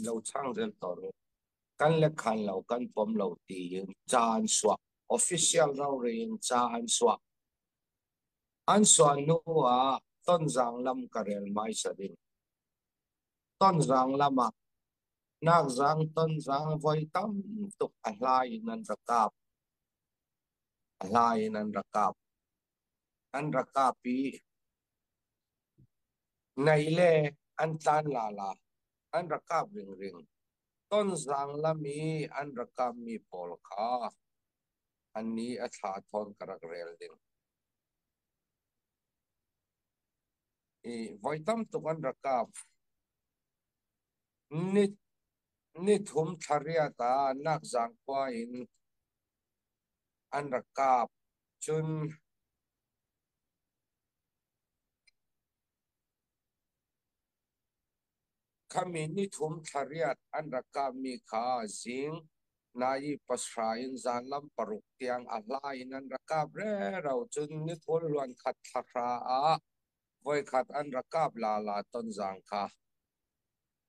Lo chang zel to ru. Kan le khan lo kan pom lo tiin ca an suah. Official rori in ca an suah. An suah hnu ah Tonzang lam ka rel hmaisa ding. Tonzang lam ah nakzang Tonzang voi tam tuk a hlai in an ra kap. A hlai in an ra kap. An ra kap i nei le an tlan lala. An ra kap ringring. Tonzang lam i an ra kapmi pawl kha an ni a thla thawn ka rak rel ding. I voi tam tuk an ra kap. Ni ni thum thla riat ah Nakzang khua in an rak kap. Cun khami ni thum thla riat an rak kapmi kha zing nai 7 in zanlam 6 tiang a hla in an rak kap rero. Cun ni thul luan khat thla hra ah voikhat an rak kap la la Tonzang kha.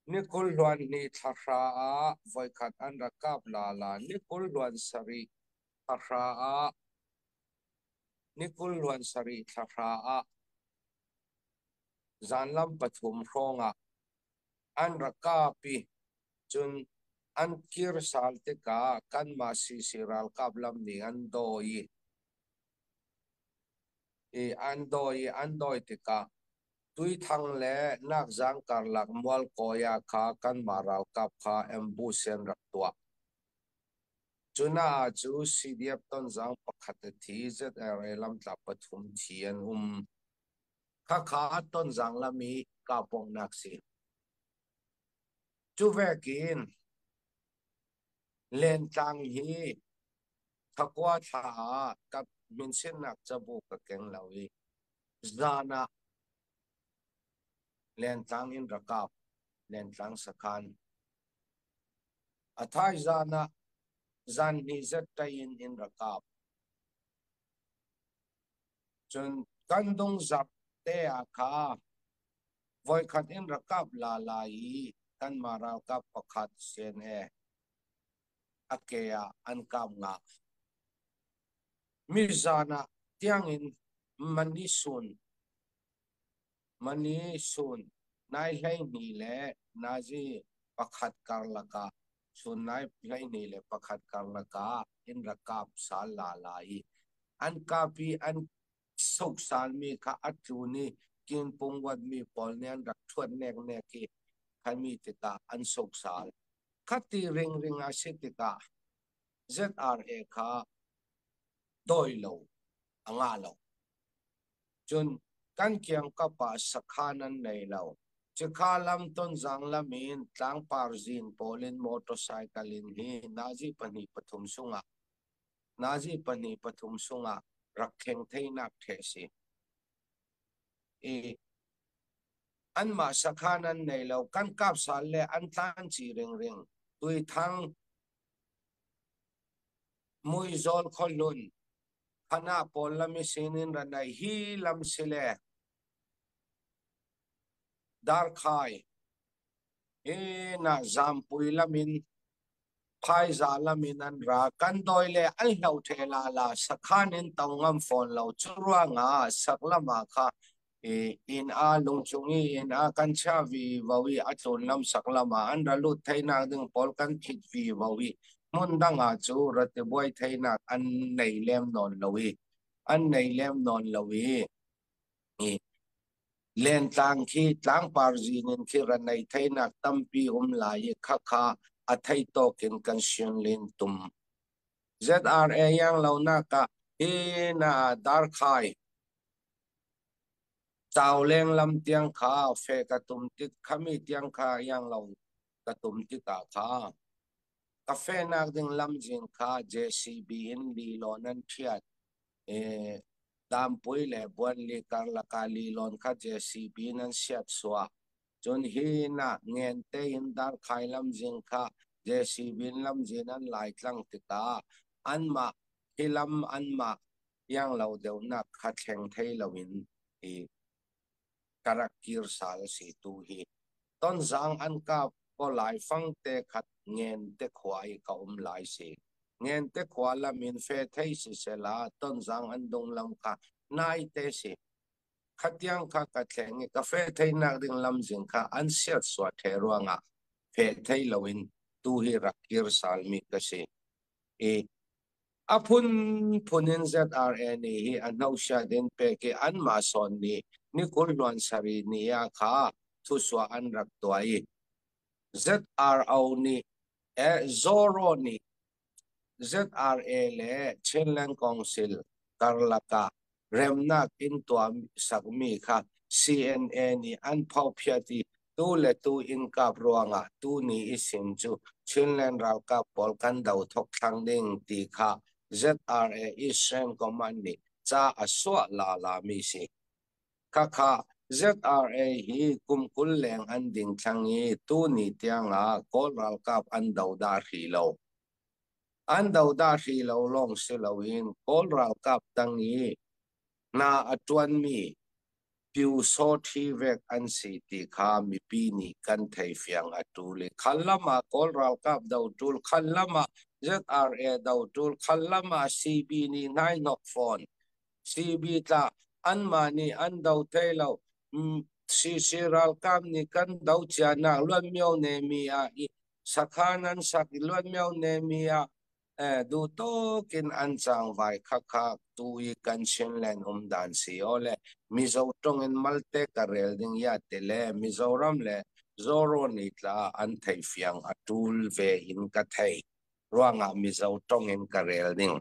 Ni 20 hluan hnih thla hra ah voikhat an rak kap la la. Ni 20 hluan sarih thla hra ah ni 20 hluan sarih thla hra ah zanlam 3 hrawng ah an rak kap i cun an kir sal tikah kanmah CC ralkap lam nih an dawi i an dawi i an dawi tikah Tuithang le Nakzang karlak Mualkawi ah kha kanmah ralkap kha ambush an rak tuah. Cunaah cu CDF Tonzang pakhat a thi, ZRA lamtla pathum thi an um. Khakha Tonzang lam i kahpawhnak si. Cu vekin Lentlang hi thakua thla ah ka minsennak cabu ka keng lo i zan ah Lentlang in ra kap, Lentlang sakhan. A thaizan ah zan hnih zet ṭai in ra kap. Cun kan dungzarh te ah kha voikhat in ra kap la lai i kanmah ralkap pakhat CNA a ke ah an kap ngah. Mizan ah tiangin Manisun Manisun nai 12 le nazi 1 karlak ah chun nai 21 karlak ah in rak kap sal la lai i an kap i an soksalmi kha a tlun i kinpung uatmi pawl nih an rak ṭhuat neknek i khalmi tikah an soksal. Khati ringring a si tikah ZRA kha dawi lo a ngah lo. Cun kan kiangkap ah sakhan an nei lo. Cikha lam Tonzang lam in tlangpar zin pawl in motorcycle in hi nazi pahnih pathum sungah nazi pahnih pathum sungah rak thleng theinak ṭheh si. I anmah sakhan an nei lo. Kan kap sal le an tlan ci ringring. Tuithang Muizawl khuahlun Khana pawl lam i sinin ra nei hi lam si le Darkhai hi na Zampui lam in Phaiza lam in an ra. Kan dawi le an hlo the la la sakhan in to ngam fawn lo. Cu ruangah sak lam ah kha inn a lungchung i inn a kan chia vi vo i a tlun lam sak lam ah an ra lut theinak ding pawl kan thit vi vo i hmun dang ah cu rate buai theinak an nei lem nawn lo i an nei lem nawn lo i Lentlang khi tlangpar zin in khi ra nei theinak tampi um lai i khakha a thei tawk in kan sian len tum. ZRA yang lo nak ah hi na darkhai Cau leng lam tiang kha fe ka tum tik khami tiang kha yang lo ka tum tikah kha ka fenak ding lamzin kha JCB in lilawn an ṭhiat. Dampui le Buanli karlak ah lilawn kha JCB in an siat suah. Cun hi nak ngen tein darkhai lamzin kha JCB in lamzin an laitlang tikah anmah hi lam anmah iang lo deuhnak kha thleng thei loin i ka rak kir sal si tu hi. Tonzang an kap. Ko laifang te khat Ngente khua i ka um lai si. Ngente khua lam in fe thei si sela Tonzang an dung lam kha nai te si. Khatiang kha ka thleng i ka fe theinak ding lamzing kha an siat sua the ruangah fe thei loin tu hi rak kir salmi ka si. I a phunphun in ZRA nih hi a hnohsiat in pek i anmah sawn nih ni 20 hluan sarih ni ah kha thusua an rak tuah i ZRO nih Zoro nih ZRA le Chinland Council karlak ah remnak inn tuah sakmi kha CNA nih an phophiat i tu le tu inn kap ruangah tuni i sin cu Chinland ralkap pawl kan do thok thlang ding ti kha ZRA Eastern Command nih ca a suah lala mi si. Khakha ZRA hi kum 20 leng an ding thlang i tuni tiangah Kawl ralkap an do dah hrih lo. An do dah hrih lo lawng si loin Kawl ralkap tang i hna a ṭuanmi Pyusawṭhi vek an si ti kha mipi nih kan theifiang a ṭul i khallam ah Kawl ralkap do ṭul, khallam ah ZRA do ṭul, khallam ah CB nih hnaihnok fawn. CB tla anmah nih an do thei lo. CC ralkap nih kan do cia nak Luanmyo ne mi ah i sakhan an sak i Luanmyo ne mi ah duh tuk in an cangvai khakha tu i kan Chinland um dan si o le Mizo tong in malte ka rel ding ya te le Mizoram le Zoro ni tla an thei fiang a tul ve in ka thei ruangah Mizo tong in ka rel ding.